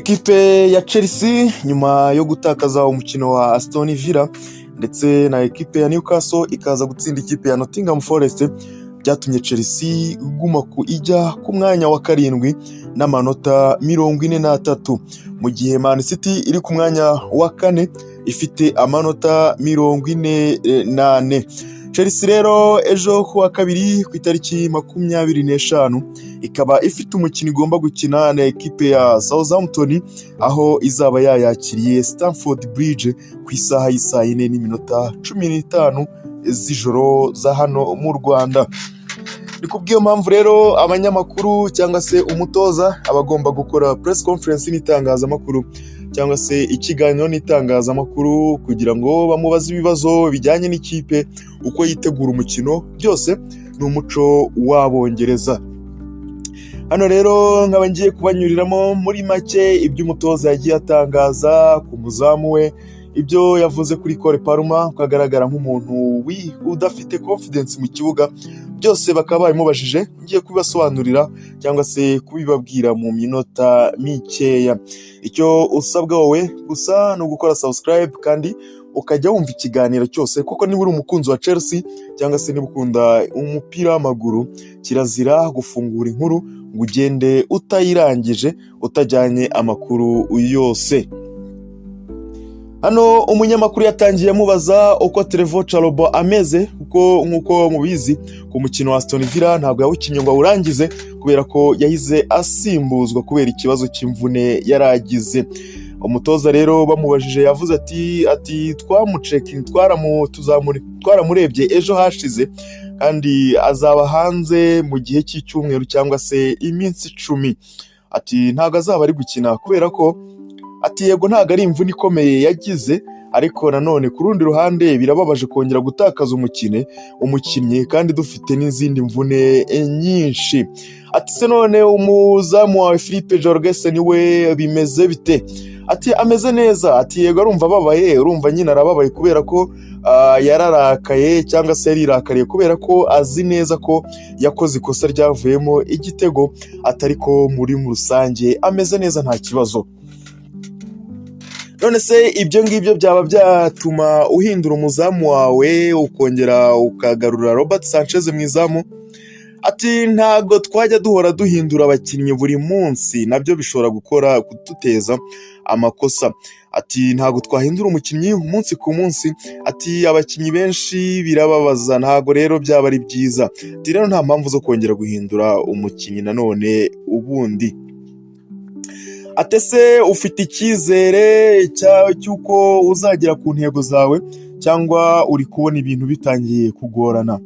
Ekipe ya Chelsea, nyuma yo gutakaza umukino wa Aston Villa ndetse na ekipe ya Newcastle ikaza gutsinda ikipe ya Nottingham Forest, byatumye Chelsea iguma ku ijya ku mwanya wa 7 n'amanota 43, mu gihe Man City iri ku mwanya wa 4 ifite amanota 44. Chelsea rero ejo ku wa kabiri ku itariki 25 ikaba ifite umukino igomba gukina na ekipe ya Southampton, aho izaba yayakiriye Stamford Bridge ku isaha y'isaa 4:15 z'ijoro za hano mu Rwanda. Ni kubw'iyo mpamvu rero abanyamakuru cyangwa se umutoza aba agomba gukora press conference n'itangazamakuru cyangwa se ikiganiro n'itangazamakuru, kugira ngo bamubaze ibibazo bijyanye n'ikipe, uko yitegura umukino. Byose ni umuco w'Abongereza. Hano rero nkaba ngiye kubanyuriramo muri make ibyo umutoza yagiye atangaza ku muzamu we, ibyo yavuze kuri Cole Palmer, ko agaragara nk'umuntu udafite confidence mu kibuga. Byose bakaba babimubajije, ngiye kubibasobanurira cyangwa se kubibabwira mu minota mikeya. Icyo usabwa wowe gusa ni ugukora subscribe kandi ukajya wumva ikiganiro cyose, kuko niba uri umukunzi wa Chelsea cyangwa se niba ukunda umupira w'amaguru, kirazira gufungura inkuru ngo ugende utayirangije, utajyanye amakuru yose. Hano umunyamakuru yatangiye amubaza uko Trevoh Chalobah ameze, kuko nk'uko mubizi, ku mukino wa Aston Villa ntabwo yawukinnye ngo awurangize, kubera ko yahize asimbuzwa kubera ikibazo cy'imvune yari agize. Umutoza rero bamubajije yavuze ati "Twamucekinze, twaramurebye ejo hashize, kandi azaba hanze mu gihe cy'icyumweru cyangwa se iminsi 10." Ati ntabwo azaba ari gukina, kubera ko ati yego ntabwo ari imvune ikomeye yagize, ariko nanone ku rundi ruhande birababaje kongera gutakaza umukinnyi kandi dufite n'izindi mvune nyinshi. Ati se none umuzamu wawe Philippe Jorgensen we bimeze bite? Ati ameze neza. Ati yego arumva ababaye, urumva nyine arababaye kubera ko yararakaye cyangwa se yarirakariye, kubera ko azi neza ko yakoze ikosa ryavuyemo igitego, atari ko muri rusange ameze neza, nta kibazo. None se ibyo ngibyo byaba byatuma uhindura umuzamu wawe, ukongera ukagarura Robert Sanchez mu izamu? Ati ntabwo twajya duhora duhindura abakinnyi buri munsi, nabyo bishobora gukora kuduteza amakosa. Ati ntabwo twahindura umukinnyi umunsi ku munsi. Ati abakinnyi benshi birababaza, ntabwo rero byaba ari byiza. Ati rero nta mpamvu zo kongera guhindura umukinnyi nanone ubundi. Ati ese ufite icyizere cy'uko uzagera ku ntego zawe, cyangwa uri kubona ibintu bitangiye kugorana?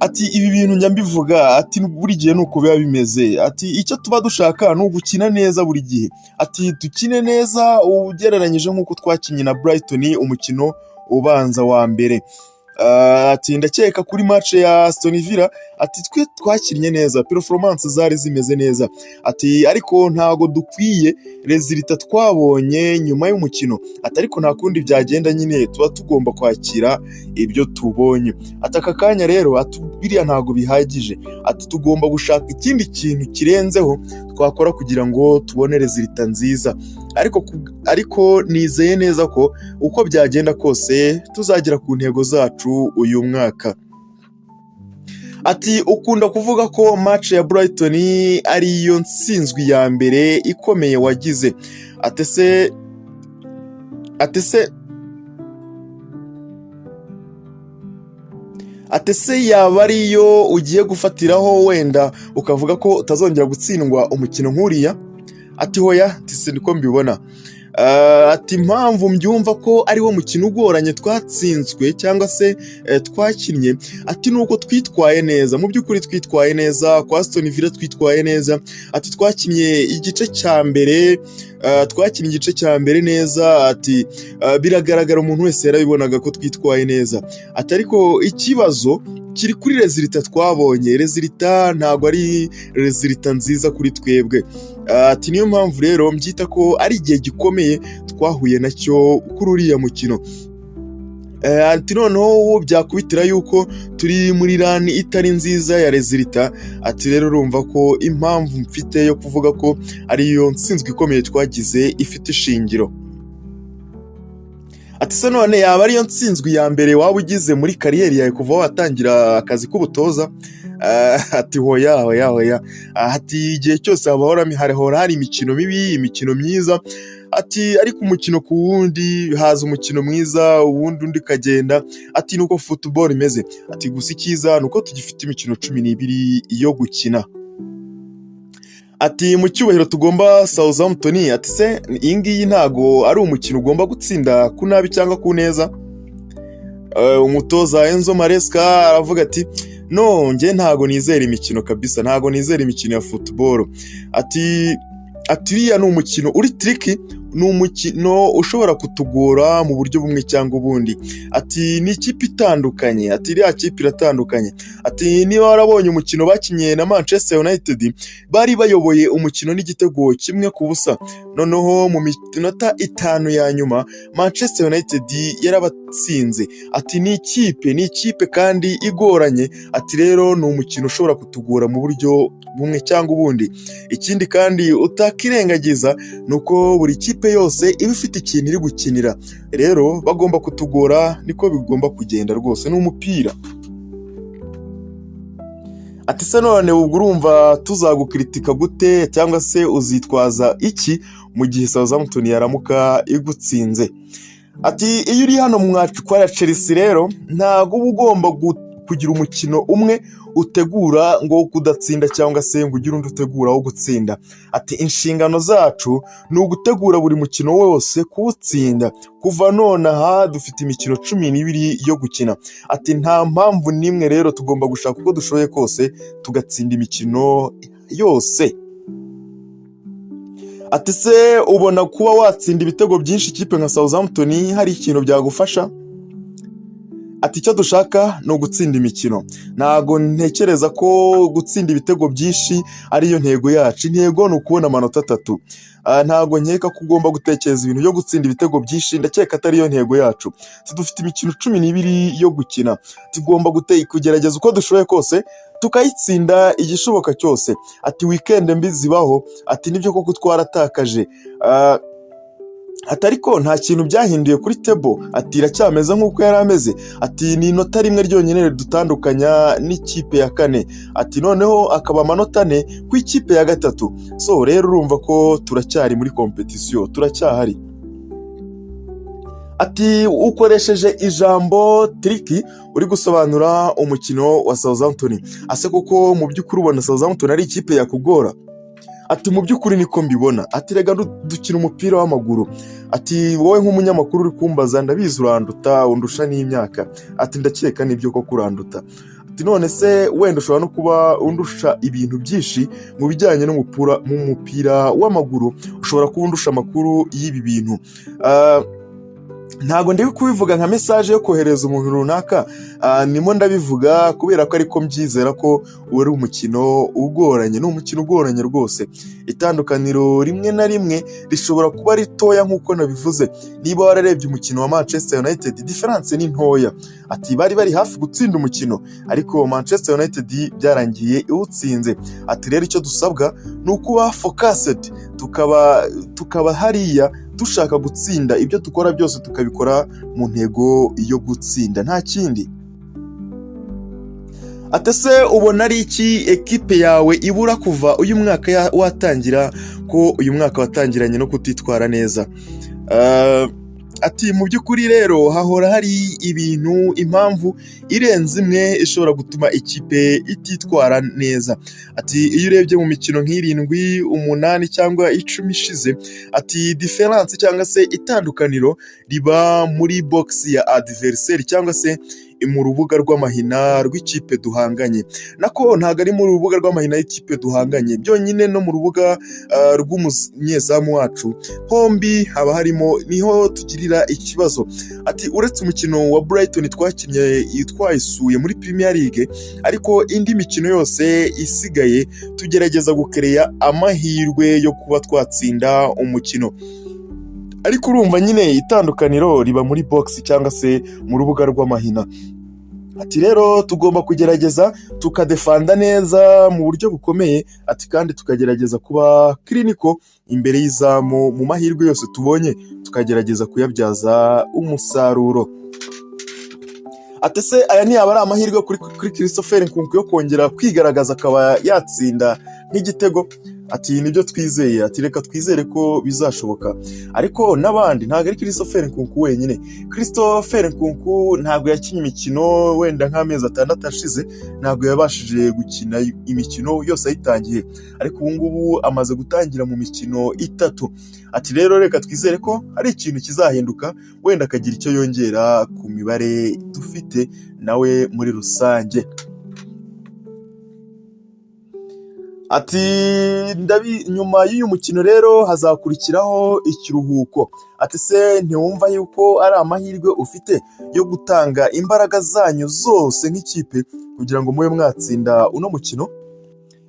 Ati ibi bintu njya mbivuga, ati buri gihe ni uko biba bimeze. Ati icyo tuba dushaka ni ugukina neza buri gihe. Ati dukine neza ugereranyije nk'uko twakinnye na Brighton umukino ubanza wa mbere. Ati ndakeka kuri match ya Aston Villa, ati twe twakinnye neza, performance zari zimeze neza. Ati ariko ntago dukwiye résultat twabonye nyuma y'umukino. Ati ariko nta kundi byagenda nyine, tuba tugomba kwakira ibyo tubonye. Ati aka kanya rero, ati biriya ntago bihagije. Ati tugomba gushaka ikindi kintu kirenzeho twakora kugira ngo tubone résultat nziza. Ariko nizeye neza ko uko byagenda kose tuzagera ku ntego zacu uyu mwaka. Ati ukunda kuvuga ko match ya Brighton ariyo ntsinzwi ya mbere ikomeye wagize. Ati ese yaba ariyo ugiye gufatiraho wenda ukavuga ko utazongera gutsindwa umukino nk'uriya? Ati hoya, ati si niko mbibona. Ati impamvu mbyumva ko ari wo mukino ugoranye twatsinzwe cyangwa se twakinnye, ati nuko twitwaye neza, mu by'ukuri twitwaye neza kwa Aston Villa, twitwaye neza. Ati twakinnye igice cya mbere, twakinnye igice cya mbere neza. Ati biragaragara, umuntu wese yarabibonaga ko twitwaye neza. Ati ariko ikibazo kiri kuri résultat twabonye, résultat ntabwo ari résultat nziza kuri twebwe. Ati niyo mpamvu rero mbyita ko ari igihe gikomeye twahuye nacyo kuri uriya mukino. Ati noneho byakubitira yuko turi muri run itari nziza ya résultats. Ati rero urumva ko impamvu mfite yo kuvuga ko ariyo ntsinzwe ikomeye twagize ifite ishingiro. Ati se none yaba ariyo ntsinzwe ya mbere waba ugize muri carrière yawe kuva watangira akazi k'ubutoza? Ati hoya, hoya, hoya. Ati igihe cyose hahora hari imikino mibi, imikino myiza. Ati ariko umukino ku wundi haza umukino mwiza, uwundi undi ukagenda. Ati nuko football imeze. Ati gusa icyiza ni uko tugifite imikino 12 yo gukina. Ati mu cyubahiro tugomba Southampton, ati se iyi ngiyi ntago ari umukino ugomba gutsinda ku nabi cyangwa ku neza? Umutoza Enzo Maresca aravuga ati no, njye ntago nizera imikino kabisa, ntago nizera imikino ya football. Ati uriya ni umukino uri tricky, ni umukino ushobora kutugora mu buryo bumwe cyangwa ubundi. Ati ni ikipe itandukanye, ati iriya kipe iratandukanye. Ati niba warabonye umukino bakinye na Manchester United, bari bayoboye umukino n'igitego 1-0, noneho mu minota 5 ya nyuma Manchester United yarabatsinze. Ati ni ikipe kandi igoranye. Ati rero ni umukino ushobora kutugora mu buryo bumwe cyangwa ubundi. Ikindi kandi utakirengagiza ni uko buri kipe yose iba ifite ikintu iri gukinira, rero bagomba kutugora, niko bigomba kugenda rwose, ni umupira. Ati se none ubwo urumva tuzagukritika gute, cyangwa se uzitwaza iki mu gihe Southampton yaramuka igutsinze? Ati iyo uri hano kwa Chelsea rero ntabwo uba ugomba kugira umukino umwe utegura ngo kudatsinda cyangwa se ngo ugire undi utegura wo gutsinda. Ati inshingano zacu ni ugutegura buri mukino wose kuwutsinda. Kuva nonaha dufite imikino 12 yo gukina. Ati nta mpamvu n'imwe rero, tugomba gushaka uko dushoboye kose tugatsinda imikino yose. Ati se ubona kuba watsinda ibitego byinshi ikipe nka Southampton hari ikintu byagufasha? Ati icyo dushaka ni ugutsinda imikino, ntabwo ntekereza ko gutsinda ibitego byinshi ariyo ntego yacu, intego ni ukubona amanota 3. Ntabwo nkeka ko ugomba gutekereza ibintu byo gutsinda ibitego byinshi, ndakeka atariyo ntego yacu. Dufite imikino 12 yo gukina, tugomba kugerageza uko dushoboye kose tukayitsinda igishoboka cyose. Ati weekend mbi zibaho, ati nibyo koko twaratakaje. Ati ariko nta kintu byahinduye kuri table, ati iracyameze nk'uko yari ameze. Ati ni inota rimwe ryonyine ridutandukanya n'ikipe ya kane. Ati noneho akaba amanota 4 ku ikipe ya gatatu. So rero urumva ko turacyari muri compétition, turacyahari. Ati ukoresheje ijambo tricky uri gusobanura umukino wa Southampton, ase kuko mu by'ukuri ubona Southampton ari ikipe yakugora? Ati mu by'ukuri niko mbibona. Ati rega dukina umupira w'amaguru. Ati wowe nk'umunyamakuru uri kumbaza, ndabizi uranduta, undusha n'imyaka. Ati ndakeka nibyo koko uranduta. Ati none se wenda ushobora no kuba undusha ibintu byinshi mu bijyanye n'umupira, mu mupira w'amaguru ushobora kuba undusha amakuru y'ibi bintu. Ntabwo ndi kubivuga nka message yo kohereza umuntu runaka, ndimo ndabivuga kubera ko ariko mbyizera ko uri umukino ugoranye, ni umukino ugoranye rwose. Itandukaniro rimwe na rimwe rishobora kuba ritoya nk'uko nabivuze. Niba wararebye umukino wa Manchester United, différence ni ntoya. Ati bari bari hafi gutsinda umukino, ariko Manchester United byarangiye iwutsinze. Ati rero icyo dusabwa ni ukuba focused, tukaba hariya dushaka gutsinda, ibyo dukora byose tukabikora mu ntego yo gutsinda, nta kindi. Ati ese ubona ari iki ekipe yawe ibura kuva uyu mwaka watangira, ko uyu mwaka watangiranye no kutitwara neza? Ati mu by'ukuri rero hahora hari ibintu, impamvu irenze imwe ishobora gutuma ikipe ititwara neza. Ati iyo urebye mu mikino nk'irindwi, 8 cyangwa 10 ishize, ati différence cyangwa se itandukaniro riba muri box ya adversaire cyangwa se mu rubuga rw'amahina rw'ikipe duhanganye. Nako ntabwo ari mu rubuga rw'amahina y'ikipe duhanganye byonyine, no mu rubuga rw'umunyezamu wacu hombi haba harimo, niho tugirira ikibazo. Ati uretse umukino wa Brighton twakinnye twayisuye muri Premier League, ariko indi mikino yose isigaye tugerageza gukereya amahirwe yo kuba twatsinda umukino. Ariko urumva nyine itandukaniro riba muri box cyangwa se mu rubuga rw'amahina. Ati rero tugomba kugerageza tukadefanda neza mu buryo bukomeye, ati kandi tukagerageza kuba clinical imbere y'izamu, mu mahirwe yose tubonye tukagerageza kuyabyaza umusaruro. Ati se aya ntiyaba ari amahirwe kuri Christopher Nkunku yo kongera kwigaragaza akaba yatsinda nk'igitego? Ati nibyo twizeye, ati reka twizere ko bizashoboka. Ariko n'abandi, ntabwo ari Christopher Nkunku wenyine. Christopher Nkunku ntabwo yakinnye imikino wenda nk'amezi 6 ashize, ntabwo yabashije gukina imikino yose ayitangiye, ariko ubu ngubu amaze gutangira mu mikino 3. Ati rero reka twizere ko hari ikintu kizahinduka, wenda akagira icyo yongera ku mibare dufite nawe muri rusange. Ati nyuma y'uyu mukino rero hazakurikiraho ikiruhuko. Ati se ntiwumva yuko ari amahirwe ufite yo gutanga imbaraga zanyu zose nk'ikipe kugira ngo mube mwatsinda uno mukino?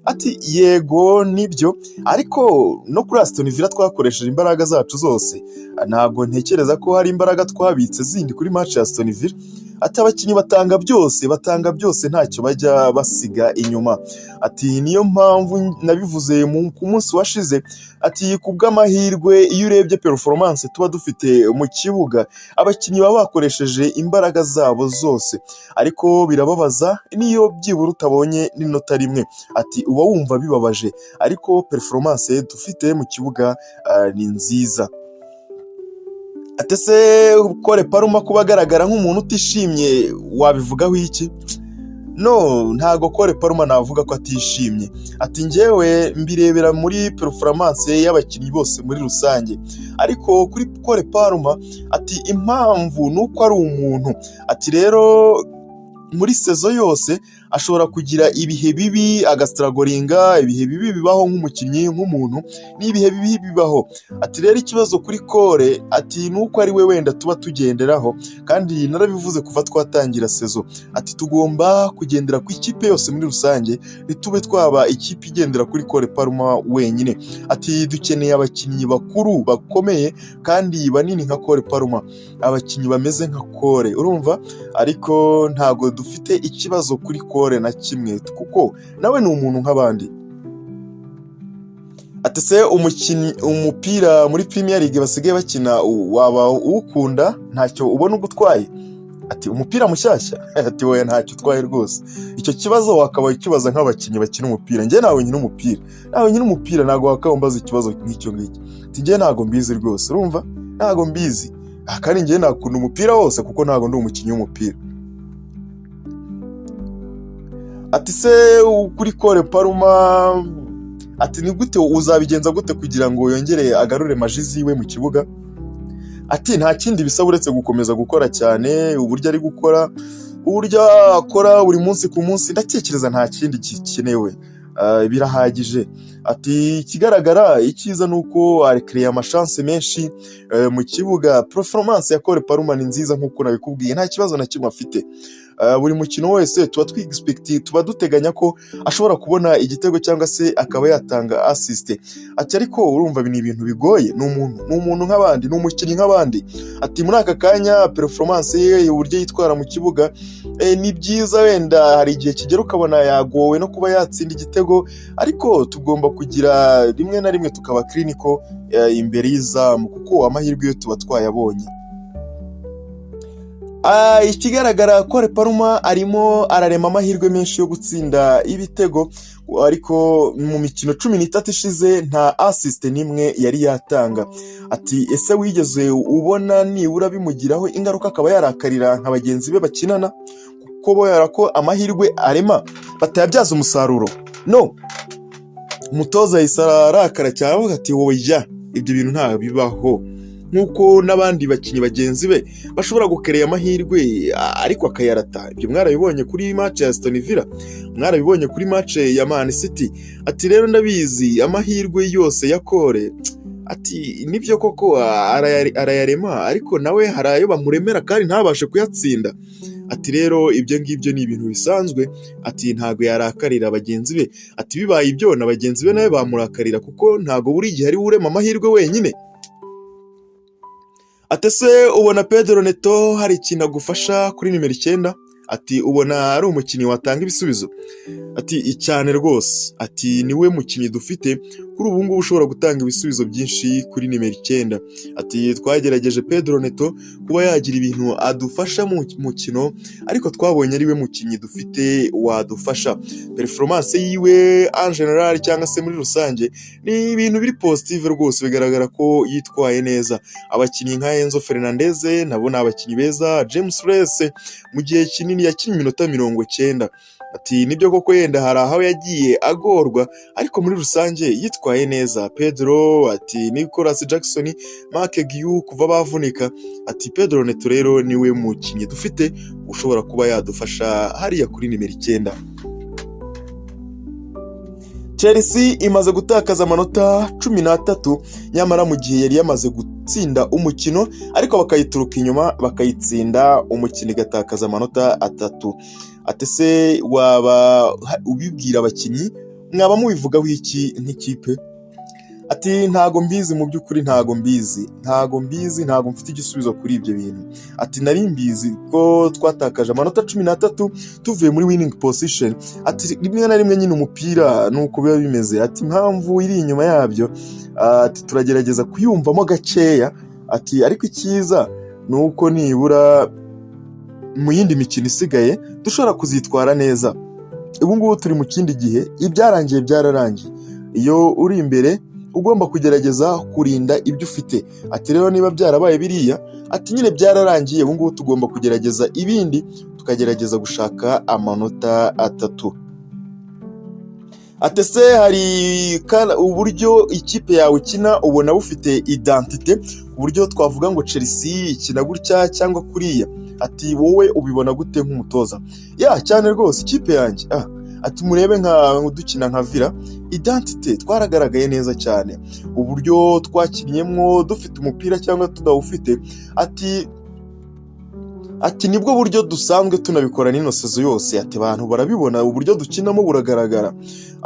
Ati yego nibyo, ariko no kuri Aston Villa twakoresheje imbaraga zacu zose, ntabwo ntekereza ko hari imbaraga twabitse zindi kuri match ya Aston Villa. Ati abakinnyi batanga byose, batanga byose, ntacyo bajya basiga inyuma. Ati niyo mpamvu nabivuze ku munsi washize. Ati ku bw'amahirwe, iyo urebye performance tuba dufite mu kibuga, abakinnyi baba bakoresheje imbaraga zabo zose, ariko birababaza niyo byibura utabonye n'inota rimwe. Ati uba wumva bibabaje, ariko performance dufite mu kibuga ni nziza. Ati ese Cole Palmer kuba agaragara nk'umuntu utishimye wabivugaho iki? No, ntago Cole Palmer navuga ko atishimye. Ati njyewe mbirebera muri performance y'abakinnyi bose muri rusange, ariko kuri Cole Palmer, ati impamvu ni uko ari umuntu. Ati rero muri saison yose ashobora kugira ibihe bibi agastrugglinga, ibihe bibi bibaho nk'umukinnyi, nk'umuntu, ni ibihe bibi bibaho. Ati rero ikibazo kuri Cole, ati ni uko ari we wenda tuba tugenderaho, kandi narabivuze kuva twatangira saison. Ati tugomba kugendera ku ikipe yose muri rusange, ntitube twaba ikipe igendera kuri Cole Palmer wenyine. Ati dukeneye abakinnyi bakuru bakomeye kandi banini nka Cole Palmer, abakinnyi bameze nka Cole, urumva? Ariko ntago dufite ikibazo kuri Cole na kimwe, kuko nawe ni umuntu nk'abandi. Ati se umukinnyi umupira muri Premier League basigaye bakina waba uwukunda, ntacyo ubona ugutwaye? Ati umupira mushyashya? Ati wowe ntacyo utwaye rwose. Icyo kibazo wakabaye ukibaza nk'abakinnyi bakina umupira. Njye nawe nkina umupira, nawe nkina umupira, ntabwo wakabaye umbaza ikibazo nk'icyo ngicyo. Ati njye ntabwo mbizi rwose, urumva? Ntabwo mbizi. Kandi njye nakunda umupira wose kuko ntabwo ndi umukinnyi w'umupira. Ati se kuri Cole Palmer, ati ni gute uzabigenza gute kugira ngo yongere agarure magie ziwe mu kibuga? Ati nta kindi bisaba uretse gukomeza gukora cyane, uburyo ari gukora, uburyo akora buri munsi ku munsi, ndatekereza nta kindi gikenewe, birahagije. Ati ikigaragara icyiza ni uko arekereye amachance menshi mu kibuga. Performance ya Cole Palmer ni nziza nk'uko nabikubwiye, nta kibazo na kimwe afite. Buri mukino wese tuba twexpect, tuba duteganya ko ashobora kubona igitego cyangwa se akaba yatanga assist. Ati ariko urumva ni ibintu bigoye, ni umuntu nk'abandi, ni umukinnyi nk'abandi. Ati muri aka kanya performance ye, uburyo yitwara mu kibuga, ni byiza, wenda hari igihe kigera ukabona yagowe no kuba yatsinda igitego, ariko tugomba kugira rimwe na rimwe tukaba clinical imbere y'izamu, kuko amahirwe yo tuba twayabonye. Ikigaragara Cole Palmer arimo ararema amahirwe menshi yo gutsinda ibitego, ariko mu mikino 13 ishize nta assist n'imwe yari yatanga. Ati ese wigeze ubona nibura bimugiraho ingaruka akaba yarakarira nka bagenzi be bakinana, kuko kubera ko amahirwe arema batayabyaza umusaruro? No umutoza yahise arakara cyane avuga ati wowe ibyo bintu ntabwo bibaho, nk'uko n'abandi bakinnyi bagenzi be bashobora gukereya amahirwe ariko akayarata. Ibyo mwarabibonye kuri match ya Aston Villa, mwarabibonye kuri match ya Man City. Ati rero ndabizi amahirwe yose ya Cole, ati nibyo koko arayarema, ariko nawe hari ayo bamuremera kandi ntabashe kuyatsinda. Ati rero ibyo ngibyo ni ibintu bisanzwe. Ati ntabwo yarakarira bagenzi be. Ati bibaye ibyo na bagenzi be nawe bamurakarira, kuko ntabwo buri gihe ari we urema amahirwe wenyine. Ati: "Ese ubona Pedro Neto hari ikintu agufasha kuri nimero 9?" Ati: "Ubona ari umukinnyi watanga ibisubizo?" Ati: "Cyane rwose." Ati: "Niwe mukinnyi dufite kuri ubu ngubu ushobora gutanga ibisubizo byinshi kuri nimero 9." Ati: "Twagerageje Pedro Neto kuba yagira ibintu adufasha mu mukino, ariko twabonye ari we mukinnyi dufite wadufasha. Performance yiwe en général, cyangwa se muri rusange, ni ibintu biri positive rwose, bigaragara ko yitwaye neza. Abakinnyi nka Enzo Fernandez nabo ni abakinnyi beza. James Reece mu gihe kinini yakinnye iminota 90." Ati: "Nibyo koko yenda hari aho yagiye agorwa, ariko muri rusange yitwaye neza. Pedro," ati, "Nicolas Jackson, Marc Guiu kuva bavunika." Ati: "Pedro Neto rero niwe mukinnyi dufite ushobora kuba yadufasha hariya kuri nimero 9." Chelsea imaze gutakaza amanota 13, nyamara mu gihe yari yamaze gutsinda umukino, ariko bakayituruka inyuma bakayitsinda umukino, igatakaza amanota 3. Ati: "Ese waba ubibwira abakinnyi, mwaba mubivugaho iki nk'ikipe?" Ati: "Ntago mbizi mu by'ukuri, ntago mbizi, ntago mbizi, ntago mfite igisubizo kuri ibyo bintu." Ati: "Nari mbizi ko twatakaje amanota 13 tuvuye muri winning position." Ati: "Rimwe na rimwe nyine umupira ni uko biba bimeze." Ati: "Impamvu iri inyuma yabyo," ati, "turagerageza kuyumvamo gakeya." Ati: "Ariko icyiza ni uko nibura mu yindi mikino isigaye dushobora kuzitwara neza. Ubu ngubu turi mu kindi gihe, ibyarangiye byararangiye. Iyo uri imbere ugomba kugerageza kurinda ibyo ufite." Ati: "Rero niba byarabaye biriya," ati, "nyine byararangiye. Ubu ngubu tugomba kugerageza ibindi, tukagerageza gushaka amanota 3." Ati: "Ese hari uburyo ikipe yawe ikina ubona bufite identité, ku buryo twavuga ngo Chelsea ikina gutya cyangwa kuriya?" Ati: "Wowe ubibona gute nk'umutoza?" "Ya, cyane rwose, ikipe yanjye," ati, "murebe nka dukina nka Villa, identité twaragaragaye neza cyane, uburyo twakinnyemo dufite umupira cyangwa tudawufite." Ati: "Nibwo buryo dusanzwe tunabikora n'ino saison yose." Ati: "Abantu barabibona, uburyo dukinamo buragaragara."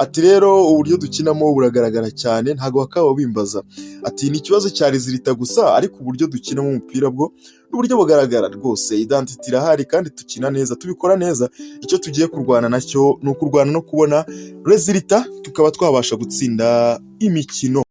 Ati: "Rero uburyo dukinamo buragaragara cyane, ntabwo bakaba bimbaza." Ati: "Ni ikibazo cya résultat gusa, ariko uburyo dukinamo umupira bwo n'uburyo bugaragara rwose, identité irahari kandi dukina neza, tubikora neza. Icyo tugiye kurwana nacyo ni ukurwana no kubona résultat, tukaba twabasha gutsinda imikino."